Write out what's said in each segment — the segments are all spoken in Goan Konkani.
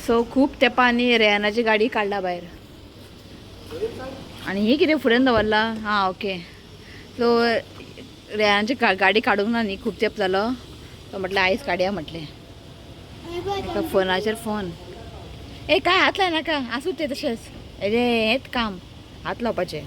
सो खूब तेंपांनी रेहानाची गाडी काडला भायर. आनी ही कितें फुडें दवरला. हां, ओके. सो रेहानाची गाडी काडूंक ना न्ही खूब तेंप जालो. सो म्हटलें आयज काडया म्हटलें. एका फोनाचेर फोन. ए, काय हात लायनाका, आसूं ते तशेंच. अरे, हेंच काम हात लावपाचें.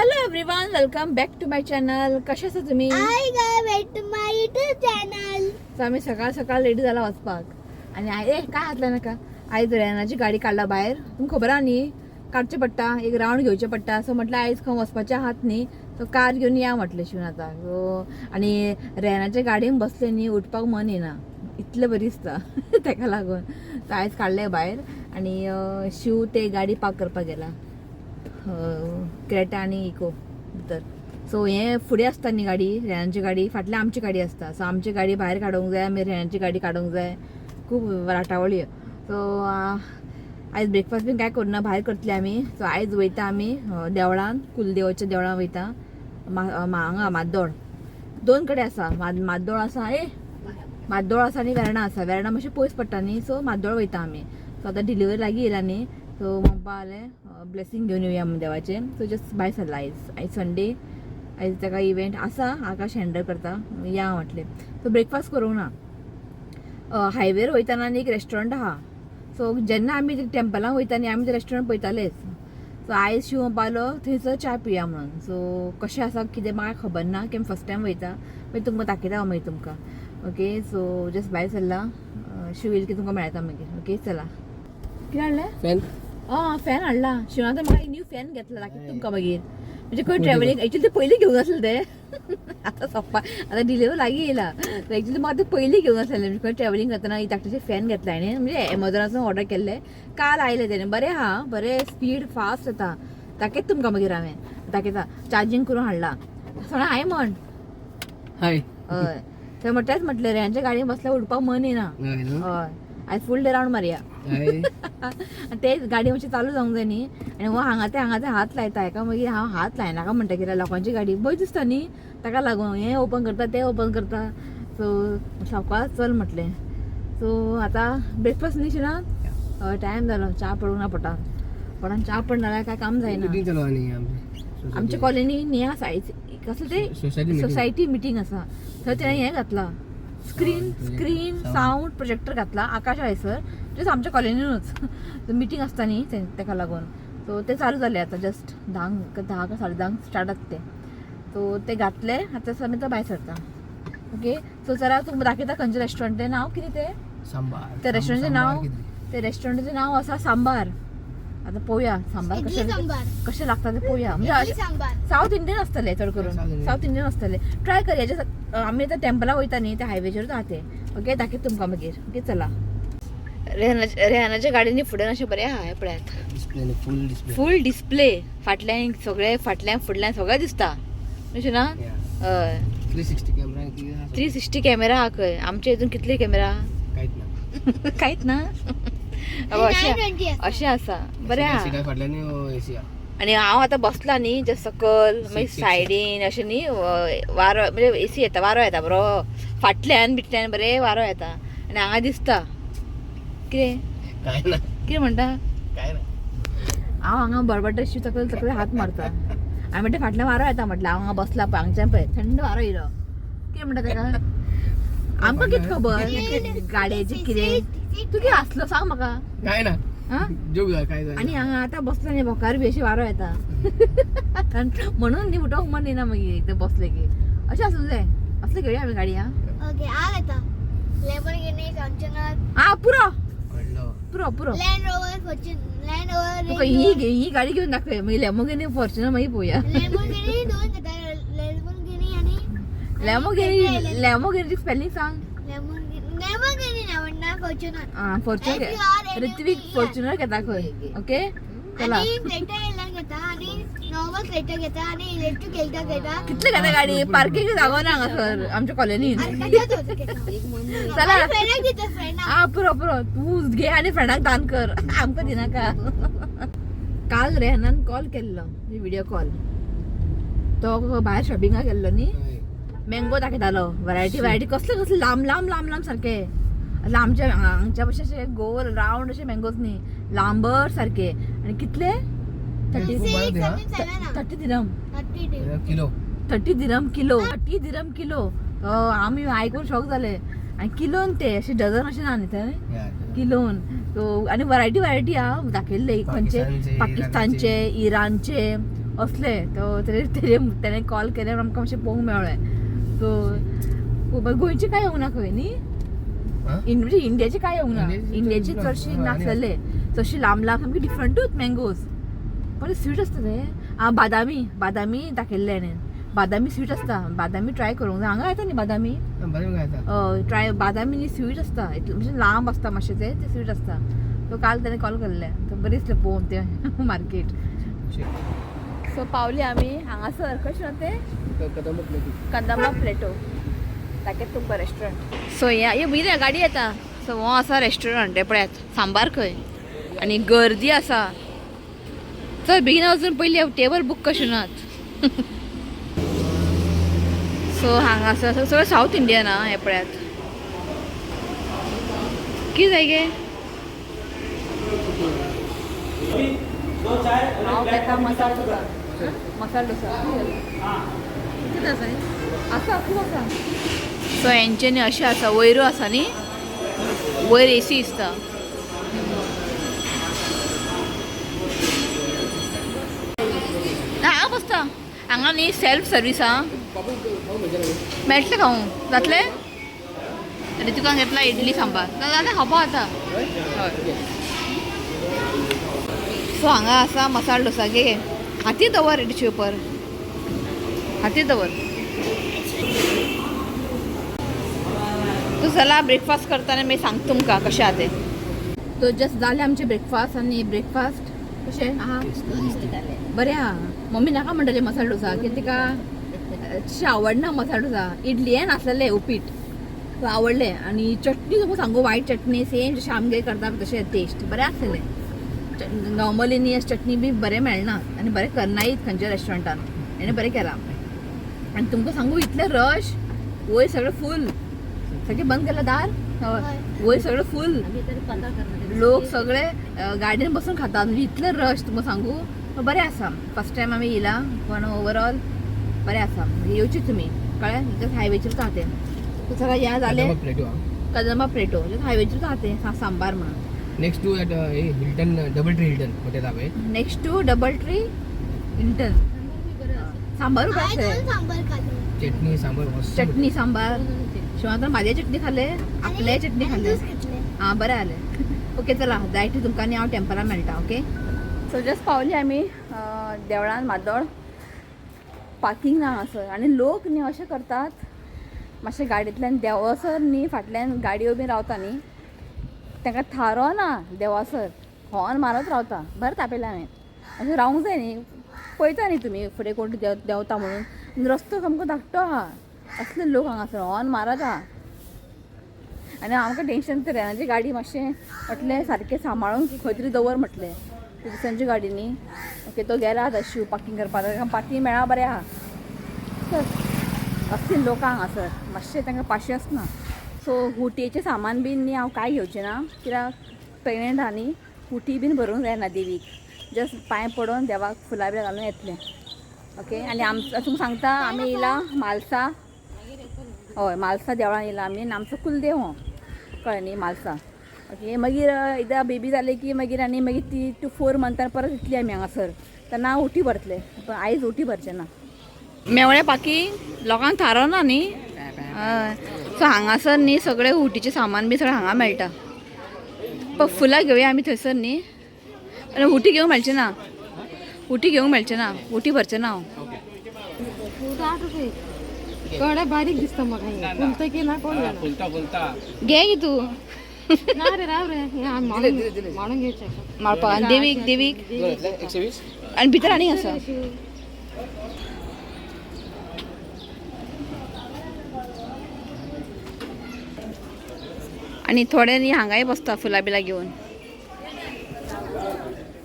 Hello everyone, welcome back to my channel. कशें आसा तुमी? Hi guys, back to my YouTube channel. So आमी सकाळ सकाळ रेडी जाला वचपाक. आनी ए, काय हात लायनाका. आयज रेहानाची गाडी काडला भायर. तुमकां खबर आहा न्ही, काडचें पडटा, एक रावंड घेवचें पडटा. सो म्हटलें आयज खंय वचपाचें आहात न्ही, सो कार घेवन या म्हटलें शिवन आतां. सो आनी रेहानाच्या गाडयेन बसलें न्ही, उठपाक मन येना, इतलें बरी दिसता. तेका लागून सो आयज काडलें भायर. आनी शिव ते गाडी पार्क करपाक गेला, क्रेटा आनी इको भितर. सो हें फुडें आसता न्ही गाडी, रेहानची गाडी फाटल्यान आमची गाडी आसता. सो आमची गाडी भायर काडूंक जाय, मागीर रेहानची गाडी काडूंक जाय. खूब राटावळी. सो आयज ब्रेकफास्ट बीन काय करुना, भायर करतले आमी. सो आयज वयता आमी देवळान, कुलदेवाच्या देवळान वयता. हांगा माद्दोळ दोन कडेन आसा. माद्दोळ आसा, ए माद्दोळ आसा आनी वेर्णा आसा. वेर्णा मातशें पयस पडटा न्ही, सो माद्दोळ वयता आमी. सो आतां डिलिवरी लागीं येयला न्ही, सो म्हणपा आलें ब्लेसींग घेवन येवया म्हूण देवाचें. सो जस्ट भायर सरला आयज. आयज संडे, आयज ताका इव्हेंट आसा, आकाश हँडल करता. या म्हटलें. सो ब्रेकफास्ट करूंक ना. हायवेर वयतना आनी एक रेस्टॉरंट आहा. सो जेन्ना आमी टेम्पलान वयता न्ही, आमी ते रेस्टॉरंट पळयतालेच. सो आयज शिव म्हणपालो थंयसर च्या पिया म्हणून. सो कशें आसा कितें म्हाका खबर ना, की फर्स्ट टायम वयता. मागीर तुमकां दाखयता हांव मागीर तुमकां. ओके, सो जस्ट भायर सरला. शिव येयल की तुमकां मेळटा मागीर. ओके, चला. कितें हाडलें? फॅन. आं, फॅन हाडला शिवना. तर म्हाका एक न्यू फॅन घेतला, दाखयता तुमकां मागीर. म्हणजे खंय ट्रॅव्हलिंग, एक्चुअली ते पयलीं घेवंक आसलें ते. आतां सोंपा, आतां डिलिव्हरी लागीं येयला. एक्चुअली म्हाका ते पयलीं घेवंक आसलेलें. म्हणजे खंय ट्रॅव्हलिंग करतना एक धाकटेशें फॅन घेतला हाणें. म्हणजे एमेझॉनासून ऑर्डर केल्लें, काल आयलें तेणें. बरें आहा, बरें स्पीड फास्ट येता. दाखयता तुमकां मागीर हांवें, दाखयता. चार्जींग करून हाडला. सोणा हाय म्हण. हाय. हय, थंय म्हटल्याच म्हटलें रेंच्या गाडयेन बसल्यार उडपाक मन येना. हय न्हू? हय, आयज फूल डे रावंड मारया. हय. आनी ते गाडी मातशी चालू जावंक जाय न्ही. आनी हो हांगा ते हांगा ते हात लायता हेका. मागीर हांव हात लायनाका म्हणटा, कित्याक लोकांची गाडी बरी दिसता न्ही, ताका लागून हें ओपन करता, तें ओपन करता. सो सावकाश चल म्हटलें. सो आतां ब्रेकफास्ट न्ही शिना. हय, टायम जालो. च्या पडूंक ना पोटान. पोटान च्या पडना जाल्यार काय काम जायना. मिटींग चालू आनी आमची. आमच्या कॉलनी न्ही आसा आयज, कसलें ते? Society meeting. Society meeting आसा. थंय तेणें हें घातलां, screen. Sound. Screen, sound projector घातला. आकाश हयसर जस्ट आमच्या कॉलनीनूच मिटींग आसता न्ही तेका लागून. सो ते चालू जाले आतां जस्ट, 10क, 10 का 10:30 स्टार्ट जाता ते. सो ते घातले आतां. आमी आतां भायर सरता. ओके, सो चला, तुमकां दाखयता खंयचें रेस्टॉरंट तें. नांव कितें तें? सांबार. त्या रेस्टॉरंटचें सांबार नाव? कितें? ते रेस्टॉरंटाचें नांव आसा सांबार. आतां पळोवया सांबार इडली कशें सांबार. कशें लागता तें पळोवया. म्हणजे इडली सांबार. सावथ इंडियन आसतलें चड करून. South Indian. South Indian आसतलें. ट्राय करया. जस्ट आमी आतां टेम्पलाक वयता न्ही, त्या हायवेचेरूच आहा तें. ओके, दाखयता तुमकां मागीर. ओके, चला. रेहानाच्या गाडयेनी फुडें अशें बरें आहा, हें पळयात. डिस्प्ले न्ही, फुल डिस्प्ले. फूल डिस्प्ले फाटल्यान, सगळे फाटल्यान फुडल्यान सगळें दिसता, अशें ना? हय. 360 कॅमेरा कितें आसा. 360 कॅमेरा आहा खंय. आमच्या हितून कितले कॅमेरा? कांयच ना. कांयच ना. अशें 920 आसा. अशें आसा, बरें आहा. सिटा फाटल्यान एसी आहा. आनी हांव आतां बसला न्ही जस्ट सकल, मागीर Seat, seat. सायडीन अशें न्ही वारो, म्हणजे एसी येता, वारो येता बरो. फाटल्यान बिटल्यान बरें वारो येता आनी हांगा दिसता कितें? काय ना. कितें म्हणटा? काय ना. हांव हांगा बडबडटा, शिव तकले तकले हात मारता. हांवें म्हणटा फाटल्यान वारो येता म्हटलें. हांव हांगा बसला पळय, हांगच्यान पळय थंड वारो येयलो. कितें म्हणटा ताका? आमकां कितें खबर गाडयेचें कितें? तूं कितें आसलो सांग म्हाका. काय ना. आं. जोक जाय काय जाय. आनी हांगा आतां बसला न्ही भोकार बी अशें वारो येता म्हणून न्ही उठोवंक मन येना मागीर एकदां बसलें की. अशें आसूंक जाय, असलें घेवया आमी गाडी आं. ओके, हांव घेता लेमोर्गिनी फॉर्च्युनर. आं, पुरो. व्हडलो. पुरो पुरो. Land rover Fortune, land rover. तुका ही घे, ही गाडी घेवन दाखय, मागीर लॅमोगिनी फॉर्च्युनर मागीर पळोवया. लेमोर्गिनी दोन घेता, लेमोर्गिनी आनी लॅमोगिनी, लॅमोगिनीची स्पेलिंग सांग. लेमोर्गिनी, लेमोर्गिनी ना म्हणना, फॉर्च्युनर. आं, Fortuner. F U R N U N E R. Ritwik Fortuner घेता खंय. ओके, चला. आनी क्रेटा एलन घेता आनी नॉर्मल क्रेटा घेता आनी इलेक्ट्रीक क्रेटा घेता. कितले घेता गाडी? पार्किंग जागो ना हांगासर आमच्या कॉलनीन. आनी कशें घेता. चला. फ्रेंडाक दिता, फ्रेंडाक. आ, पुरो पुरो. तूं घे आनी फ्रेंडाक दान कर, आमकां दिनाका. काल रेहनान कॉल केल्लो, व्हिडिओ कॉल. तो भायर शॉपिंगाक गेल्लो न्ही. हय. मँगो दाखयतालो, व्हरायटी व्हरायटी, कसले कसले लांब लांब लांब लांब सारके. आमच्या हांगच्या भशेन अशे गोल रावंड अशे मँगोज न्ही, लांबर सारके. आनी कितले? 30. 6 आणि 7. 30 दिरम. 30. किलो. 30 दिरम किलो, 30 दिरम किलो. आमी आयकून शॉक जाले. आनी किलोन ते अशे डझन अशें ना न्ही ते, किलोन. सो आनी वरायटी वरायटी आहा दाखयल्ले, खंयचे. पाकिस्तानचे, पाकिस्तानचे, इराणचे असले. तो तेजे तेणे कॉल केले, आमकां मातशें पळोवंक मेळ्ळें. सो गोंयचे काय येवंक ना खंय न्ही? म्हणजे इंडियाचे काय येवंक ना. इंडियाचे इंडियाचे चड चडशे ना. नासलेले, चडशे लांब लांब सामके डिफरंटूच मँगोज, पण स्वीट आसता ते. आं, बादामी, बादामी दाखयल्ले हाणें. बादामी स्वीट आसता, बादामी ट्राय करूंक जाय. हांगा येता न्ही बादामी? बरें येता. ट्राय बादामी न्ही, स्वीट आसता, इतलें म्हणजे लांब आसता मातशें ते, ते स्वीट आसता. सो काल तेणें कॉल केल्लें, सो बरें दिसलें पळोवन तें मार्केट. सो पावली आमी हांगासर. कशें ना तें? कदम. कंदमा प्लेटो दाखयता तुमकां रेस्टॉरंट. सो हे भितर गाडी येता. सो हो आसा रेस्टॉरंट, हे पळयात सांबार खंय आनी गर्दी आसा. चल बेगीन वचून पयलीं टेबल बूक कशें नात. सो हांगासर सगळें सावथ इंडियन आहा, हें पळयात. कितें जाय गे? हांव घेता मसाला डोसा. मसाला डोसा कितें आसा? आसा, खूब आसा. सो हेंचे न्ही अशें आसा, वयरू आसा न्ही, वयर एसी दिसता. ना हांगा बसता, हांगा न्ही सेल्फ सर्वीस आहा. मेळटलें खावंक, जातलें. ऋतुकान घेतला इडली सांबार, जालें खावपा आतां. हय. सो हांगा आसा मसाला डोसा. घे, हाती दवर, टिश्यू पेपर हाती दवर तूं. चला ब्रेकफास्ट करतना मागीर सांगता तुमकां कशें आहा तें. सो जस्ट जालें आमचें ब्रेकफास्ट. आनी ब्रेकफास्ट कशें आहा? बरें आहा. मम्मी नाका म्हणटलें मसाला डोसा, कित्याक तिका तशें आवडना मसाला डोसा. इडली हें नासलेलें, उपीट सो आवडलें. आनी चटणी तुमकां सांगू, वायट चटणी सेम जशें आमगेर करता तशें टेस्ट बरें आसलेलें. नॉर्मली न्ही अशें चटणी बी बरें मेळना आनी बरें करनाय खंयच्या रेस्टॉरंटान, हेणें बरें केलां. आनी तुमकां सांगू, इतलें रश, वयर सगळें फूल, सगळें बंद केलां दार. हय, वयर सगळें फूल, लोक सगळे गाडयेन बसून खातात, म्हणजे इतलें रश तुमकां सांगू. बरें आसा, फर्स्ट टायम आमी येयला, पण ओवरऑल बरें आसा. म्हणजे येवची तुमी, कळ्ळें? जस्ट हायवेचेर आहा तें. सगळें हें जालें. प्लेटो. कदंबा प्लेटो, जस्ट हायवेचेर आहा तें, सांबार म्हणून. Next to that Hilton, Double Tree Hilton hotel आहे. Next to Double Tree Hilton. सांबारूच हांवें आसलें. दोन सांबार खाले. चटणी सांबार मस्त. चटणी सांबार, शिवाय तर माझ्या चटणी खाले, आपले चटणी आनी खाले. ज्यूस घेतले. आं, बरें जालें. ओके, चला जायते तुमकां आनी हांव टेंपलान मेळटा. ओके, सो जस्ट पावली आमी देवळान मादोळ. पार्किंग ना हांगासर आनी लोक न्ही अशें करतात, मातशें गाडयेंतल्यान देंवसर न्ही, फाटल्यान गाडयो बीन रावता न्ही, तांकां थारो ना देवासर, हॉर्न मारत रावता. बरें तापयलें हांवें. अशें रावंक जाय न्ही, पळयता न्ही तुमी फुडें कोण देंवता म्हणून. आनी रस्तो सामको धाकटो आहा, असले लोक हांगासर हॉर्न मारत आहा. आनी आमकां टेंशन तर रेनाची गाडी मातशें म्हटलें सारकें सांबाळून खंय तरी दवर म्हटलें, दुसऱ्यांची गाडी न्ही. ओके, तो गेला आतां शीव पार्किंग करपाक, पार्किंग मेळ्ळा, बरें आहा. चल, असले लोक हांगासर मातशें तांकां पाशयेंस ना. सो हुटयेचें सामान बीन न्ही हांव कांय घेवचें ना, कित्याक प्रेगनेंट आहा न्ही, हुटी बीन भरूंक जायना देवीक. जस्ट पांय पडोन देवाक फुलां बी घालून येतलें. ओके, आनी आमचो तुमकां सांगता, आमी येयला म्हालसा. हय, म्हालसा देवळान येयला आमी आनी आमचो कुलदेव हो, कळ्ळें न्ही, म्हालसा. ओके, मागीर एकदां बेबी जालें की मागीर आनी मागीर 3 to 4 मंथान परत येतली आमी हांगासर, तेन्ना उटी भरतले, पण आयज उटी भरचें ना. मेवळें पार्किंग लोकांक थारो ना न्ही. हय, सो हांगासर न्ही सगळें उटीचें सामान बी सगळें हांगा मेळटा. पण फुलां घेवया आमी थंयसर न्ही, आनी उटी घेवंक मेळचें ना, उटी घेवंक मेळचें ना, उटी भरचें ना हांव. कड्या बारीक दिसता म्हाका हें. फुलता की ना कोण जाणा. फुलता फुलता. घे गे तूं. ना रे, राव रे, हें आमी माळून माळून घेवचें. माळपाक आनी देवीक, देवीक. 120. आनी भितर आनी आसा. आनी थोडे न्ही हांगाय बसता फुलां बिलां घेवन.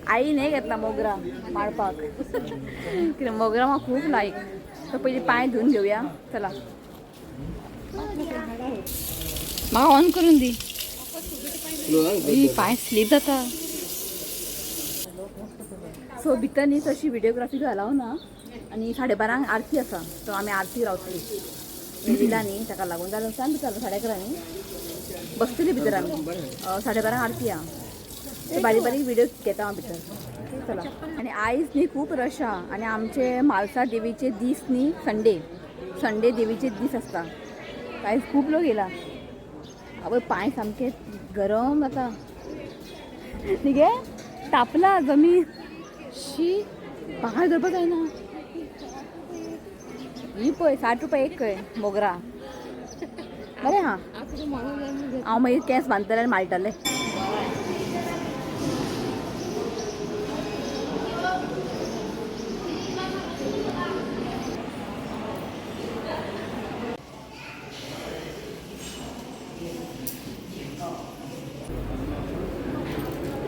आई न्ही घेतला मोगरा माळपाक, कित्याक मोगरा म्हाका खूब लायक. सो पयलीं पांय धुवन घेवया. चला, म्हाका ऑन करून दी. पांय स्लीप जाता. सो भितर न्ही तशी व्हिडिओग्राफी अलाव ना आनी 12:30 आरती आसा, सो आमी आरती रावतली. येयला न्ही ताका लागून जाल्यार सांग भितर 11:30 न्ही बसतली भितर आमी. 12:30 आरती आहा, सो बारीक बारीक व्हिडिओ घेता हांव भितर. चला. आनी आयज न्ही खूब रश आहा आनी आमचे म्हालसा देवीचे दीस न्ही, संडे, संडे देवीचे दीस आसता. आयज खूब लोक येयला. आवय, पांय सामके गरम जाता न्ही गे, तापला जमीन. शी, पांय धरपा जायना. ही पळय 60 रुपया एक खंय मोगरा. बरें हा, हांव मागीर केंस बांदतलें आनी माळटलें.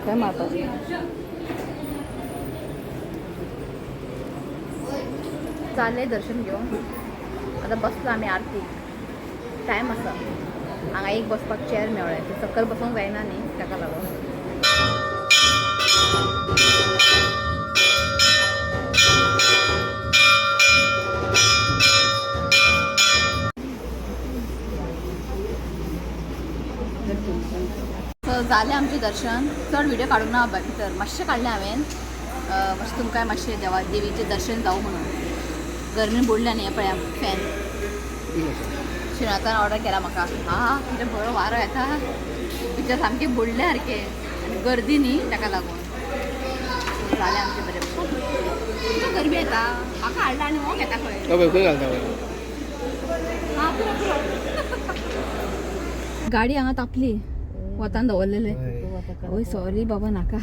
खंय मारपाचें चाललें दर्शन घेवन. आतां बसला आमी आरतीक, टायम आसा. हांगा एक बसपाक चेअर मेळ्ळें, ते सकयल बसूंक जायना न्ही ताका लागून. सो जालें आमचें दर्शन. चड व्हिडिओ काडूंक ना भितर, मातशें काडलें हांवें, मातशें तुमकांय मातशें देवा देवीचें दर्शन जावं म्हणून. गरमीन बुडलें न्ही. हें पळया फॅन शिणातान ऑर्डर केला म्हाका. हा, कितें बरो वारो येता भितर, सामकें बुडलें सारकें आनी गर्दी न्ही ताका लागून. जालें आमचें बरें. कितें गरमी येता, म्हाका हाडला आनी हो घेता खंय. हय, खंय घालता पळय. हा, पुरो पुरो. गाडी हांगा तापली, वतान दवरलेले. ओय सॉरी बाबा, नाका.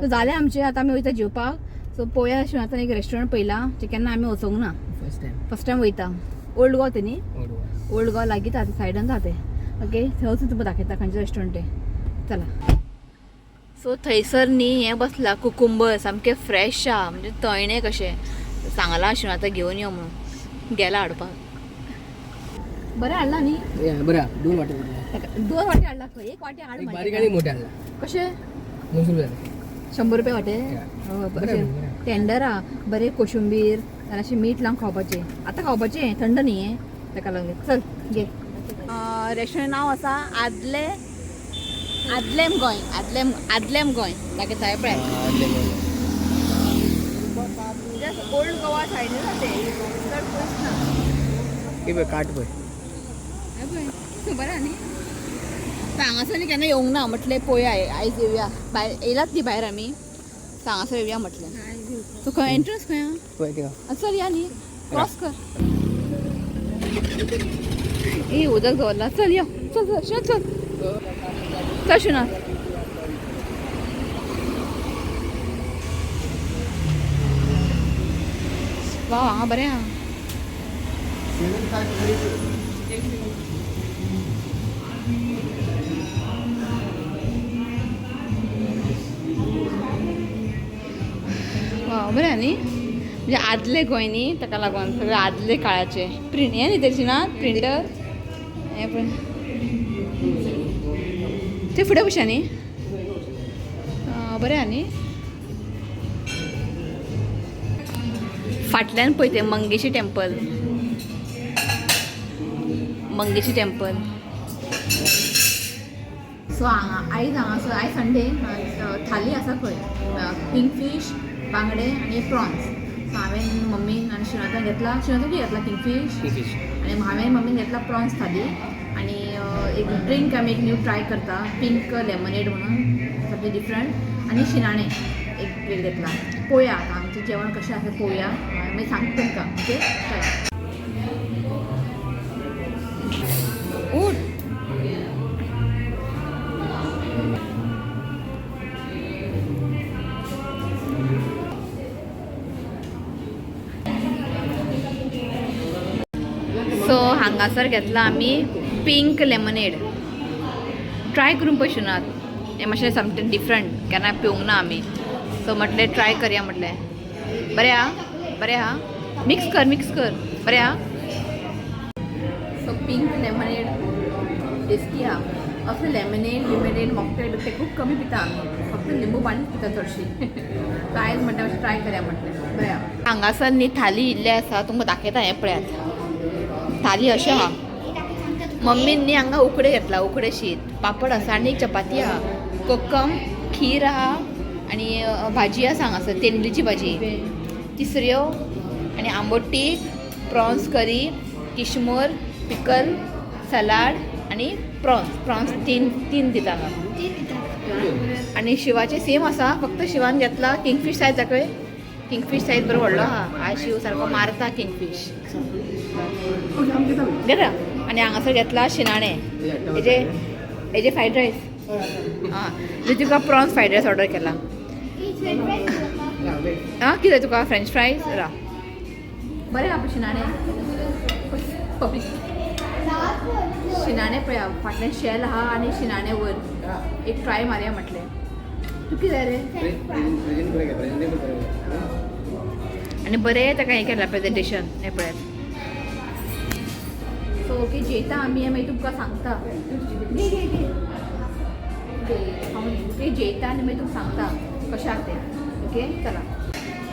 सो जालें आमचें, आतां आमी वयता जेवपाक. सो पळोवया, शिवनाथान एक रेस्टॉरंट पळयलां जें केन्ना आमी वचोंक ना. First time. First time वयता. ओल्ड गोवा तें न्ही? ओल्ड गोवा लागींच आहा, सायडान आहा तें. ओके, थंय वचून तुमकां दाखयता खंयचें रेस्टॉरंट तें. चला. सो थंयसर न्ही हें बसलां कुकुंबर, सामकें फ्रेश आहा, म्हणजे तळणें कशें. सांगलां शिवनाथा घेवन यो म्हणून, गेला हाडपाक. बरें हाडलां न्ही? बरं आहा, दोन वाटे पडले. दोन वाटे हाडला खंय, एक वाटे हाड एक म्हणलें. बारीक आनी मोठे हाडला. कशें? 200 रुपया जाले. 100 रुपया वाटे. Yeah. हय, बरें, अशें बरें. टेंडर आहा बरें. कोशिंबीर आनी अशें मीठ लावन खावपाचें, आतां खावपाचें, थंड न्ही हें ताका लागून. चल घे. रेस्टॉरंट नांव आसा आदले आदलेम गोंय, आदलेम, आदलेम गोंय दाखयता हें पळय. जस्ट ओल्ड गोवा सायडीन आसा तें, चड पयस ना. हे पळय काट पळय. हें पळय, बरें न्ही? हांगासर न्ही केन्ना येवंक ना, म्हटलें पळोवया आयज येवया. भायर येयलात न्ही भायर आमी, सो हांगासर येवया म्हटलें. सो खंय एंट्रन्स खंय आहा? पळय थिंगा. चल या न्ही, क्रॉस कर. ए, उदक दवरला. चल यो, चल चल शिवनाथ, चल चल शिवनाथ. वा, हांगा बरें आहा. वा, बरें आहा न्ही? म्हणजे आदले गोंय न्ही, ताका लागून सगळे आदले काळाचे प्रिंट हें न्ही तें शिवनाथ प्रिंटर हें पळय. ते फुडें बशया न्ही. बरें आहा न्ही? फाटल्यान पळय तें Mangeshi temple, Mangeshi temple. So हांगा आयज हांगासर आयज संडे थाली आसा खंय, किंगफीश, बांगडे आनी प्रॉन्स. सो हांवें, मम्मीन आनी शिवनाथान घेतला. शिवनाथान कितें घेतला? किंगफीश. किंगफीश. आनी हांवें, मम्मीन घेतला प्रॉन्स थाली. आनी एक ड्रिंक आमी एक न्यू ट्राय करता, पिंक लेमनेड म्हणून, सामकें डिफरंट. आनी शिनाणे एक प्लेट घेतला. पळोवया आतां आमचें जेवण कशें आसा पळोवया, मागीर सांगता तुमकां. ओके, चला उठ. सो हांगासर घेतला आमी पिंक लेमनेड. ट्राय करून पळय शिवनाथ, हें मातशें समथींग डिफरंट, केन्ना पिवंक ना आमी. सो म्हटलें ट्राय करया म्हटलें. बरें आहा, बरें आहा. मिक्स कर, मिक्स कर. बरें आहा. सो पिंक लेमनेड टेस्टी आहा. असले लेमनेड लिमनेड मॉकटेल ते खूप कमी पिता आमी, फक्त लिंबू पाणीच पिता चडशी. आयज म्हणटा मातशें ट्राय करया म्हटलें, बरें आहा. हांगासर न्ही थाली इल्ली आसा, तुमकां दाखयता. हें पळयात, थाली अशें आहा. मम्मीन न्ही हांगा उकडे घेतला, उकडे शीत, पापड आसा आनी एक चपाती आहा, कोकम खीर आहा आनी भाजी आसा हांगासर, तेंडलीची भाजी, तिसऱ्यो आनी आंबोटी, प्रॉन्स करी, किशमोर, पिकल, सलाड आनी प्रॉन्स. प्रॉन्स तीन तीन दिता हांगा. आनी शिवाचे सेम आसा, फक्त शिवान घेतला किंगफीश सायज. दाखय, किंगफीश सायज बरो व्हडलो आहा. आयज शिव सारको मारता किंगफीश घेता. आनी हांगासर घेतला शिनाणे, हेजे हेजे फ्रायड रायस. आं, तुका प्रॉन्स फ्रायड रायस ऑर्डर केला. आं, कितें तुका फ्रेंच फ्रायज रा बरें आहा. शिनाणे, शिनाणे पळया, फाटल्यान शेल आहा आनी शिनाणे वयर. एक ट्राय मारया म्हटलें. तूं कितें रे? आनी बरें ताका हें केलां प्रेजेंटेशन, हें पळयात. सो ओके, जेयता आमी, मागीर तुमकां सांगता. घे घे घे ओके, जेयता आनी मागीर तुमकां सांगता कशें आहा तें. ओके, चला.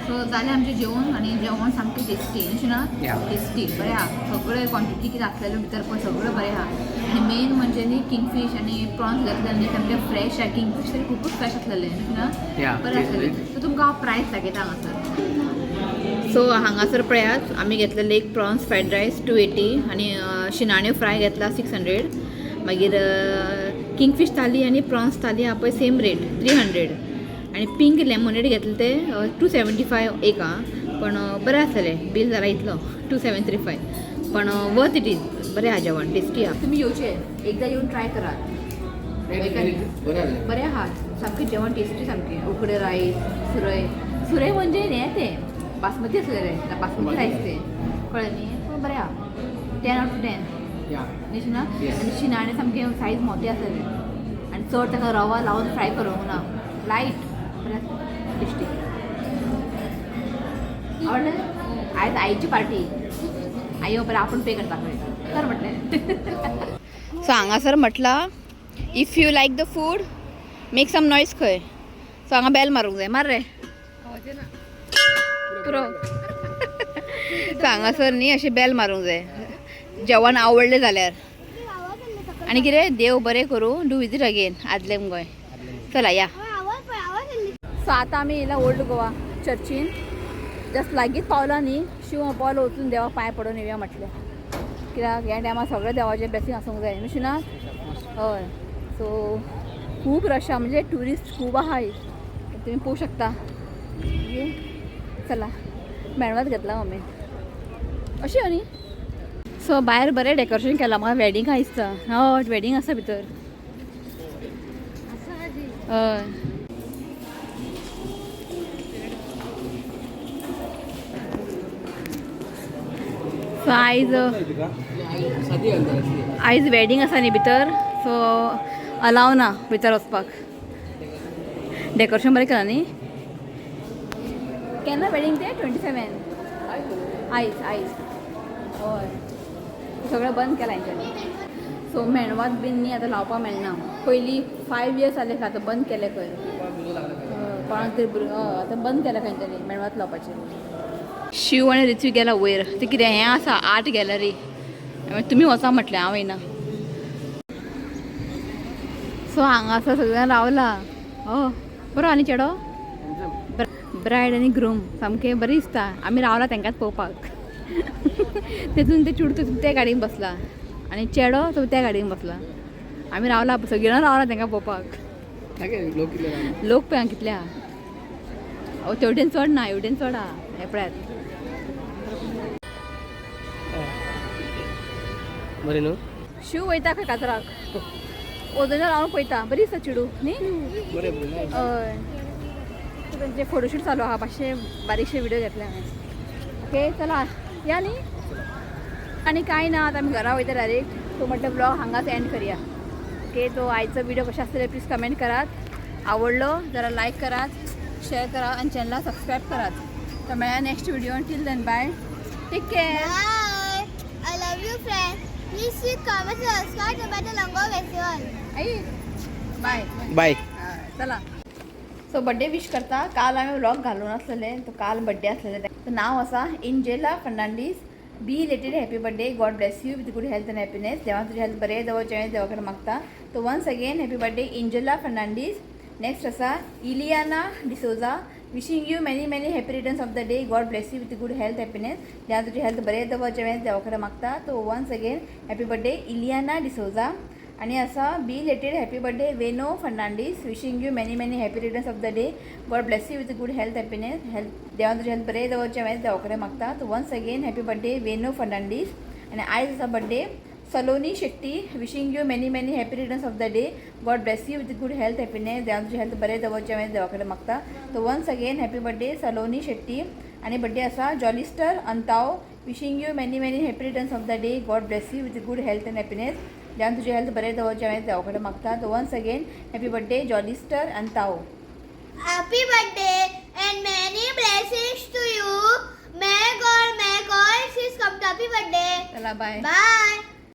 सो जालें आमचें जेवण आनी जेवण सामकें टेस्टी अशें ना? टेस्टी बरें आहा. सगळें क्वॉन्टिटी कितें आसलेलें भितर पळय सगळें बरें आहा. आनी मेन म्हणजे न्ही किंगफीश आनी प्रॉन्स घेतलेले न्ही सामकें फ्रेश आहा. किंगफीश तरी खुबूच फ्रेश आसलेलें ना, बरें आसलेलें. सो तुमकां हांव प्रायस दाखयता हांगासर. सो हांगासर पळयात, आमी घेतलेले एक प्रॉन्स फ्रायड रायस 280 आनी शिनाण्यो फ्राय घेतला 600. मागीर किंगफीश थाली आनी प्रॉन्स थाली आहा पळय सेम रेट 300. आनी पिंक लेमोनेड घेतले ते 275 एक आहा, पण बरें आसलेलें. बील जाला इतलो 2735, पण वर्थ it is. बरें आहा जेवण, टेस्टी आहा. तुमी येवचे, एकदां येवन ट्राय करात. बरें आहा सामकें जेवण, टेस्टी सामकें. उकडे रायस, सुरय, सुरय म्हणजे हें तें बासमती आसलें रे, बासमती रायस तें, कळ्ळें न्ही? पूण बरें आहा, 10 आउट ऑफ 10. न्ही ना? आनी शिनाणे सामकें सायज मोठे आसलेले आनी चड ताका रवा लावन फ्राय करूंक ना, लायट बरें आसलें, टेस्टी. आवडलें. आयज आईची पार्टी, आई बरें आपूण पे करता पळय तर म्हटलें. सो हांगासर म्हटलां, if you like the food, make some noise खंय. सो हांगा बेल मारूंक जाय, मार रे पुरो. सो हांगासर न्ही अशें बेल मारूंक जाय जेवण आवडलें जाल्यार. आनी कितें, देव बरें करूं, do visit again आदलें गोंय. चला या. सो आतां आमी येयला ओल्ड गोवा चर्चीन, जस्ट लागींच पावला न्ही. शिव पावलो, वचून देवाक पांय पडून येवया म्हटलें, कित्याक ह्या टायमार सगळें देवाचें ब्लेसींग आसूंक जाय न्हू शिना? हय. सो खूब रश आहा, म्हणजे ट्युरिस्ट खूब आहा, तुमी पळोवंक शकता. ओके, चला, मेणवात घेतला मम्मी अशें न्ही. सो भायर बरें डेकोरेशन केलां, म्हाका वेडिंग आहा दिसता. हय, वेडिंग आसा भितर. हय. सो आयज आयज वेडिंग आसा न्ही भितर, सो अलाव ना भितर वचपाक. डेकोरेशन बरें केलां न्ही? केन्ना वेडिंग तें? 27 आयज आयज. हय, सगळें बंद केलां हेंच्यांनी. सो मेणवात बीन न्ही आतां लावपाक मेळना. पयलीं 5 इयर्स जाले खंय, आतां बंद केलें खंय. कोणाक तरी भुरगो, आतां बंद केलें खंय मेणवात लावपाचें. शिव आनी ऋत्विक गेला वयर, ते कितें हें आसा आर्ट गॅलरी, तुमी वचा म्हटलें, हांव येना. सो हांगासर सगळें रावला. हो बरो आनी चेडो, ब्रायड आनी ग्रूम सामकें बरें दिसता. आमी रावला तांकांच पळोवपाक. तेतून ते चेडूं त्या गाडयेन बसला आनी चेडो तो त्या गाडयेन बसला. आमी रावला, सगळीं जाणां रावला तांकां पळोवपाक. लोक पळय कितले आहा. तेवटेन चड ना, हेवटेन चड आहा. हें पळयात. बरें न्हू? शिव वयता खंय कातराक, ओजोन रावन पळयता. बरी दिसता चेडूं न्ही? बरें. हय, तेंचे फोटोशूट चालू आहा, मातशे बारीकशे व्हिडिओ घेतले हांवें. ओके, चला या न्ही. आनी कांय ना, आतां आमी घरा वयता डायरेक्ट. सो म्हटलें ब्लॉग हांगाच एंड करया. ओके, तो आयचो व्हिडिओ कशें आसतले प्लीज कमेंट करात. आवडलो जाल्यार लायक करात, शेअर करात आनी चॅनलाक सबस्क्रायब करात. तर मेळया next video. Till then, bye, take care. Bye. I love you, friend. Please see comment. Subscribe to Langol festival. I bye. Bye. चला, सो बड्डे विश करता. काल हांवें व्लॉग घालून आसलेले, तो काल बड्डे आसलेले. तो नांव आसा Angela Fernandes. Belated happy birthday. God bless you with good health and happiness. देवा तुजें हेल्थ बरें दवरचें हांवें देवा कडेन मागता. तो once again happy birthday Angela Fernandes. Next आसा Iliana D'Souza. Wishing you many many happy returns of the day. God bless you with good health happiness. देवा तुजें हेल्थ बरें दवरचें हांवें देवा कडेन मागता. तो once again happy birthday Iliana D'Souza. आणि असा belated happy birthday Veno Fernandes. Wishing you many many happy returns of the day. God bless you with good health happiness. Health देवा तुजें हेल्थ बरें दवरचें हांवें देवा कडेन मागता. तो once again happy birthday Veno Fernandes. आणि आयज आसा birthday Saloni Shetty. Wishing you many many happy returns of the day. God bless you with good health happiness. देवा तुजें हेल्थ बरें दवरचें हांवें देवा कडेन मागता. तो once again happy birthday Saloni Shetty. आणि बड्डे आसा Jolister Antao. Wishing you many many happy returns of the day. God bless you with good health and happiness. देवान तुजें हेल्थ बरें दवरचें हांवें देवा कडेन मागता. तो once again happy birthday Jolister Antao. Happy birthday and many blessings to you. May God, may God, sis come to happy birthday. चला, बाय. बाय.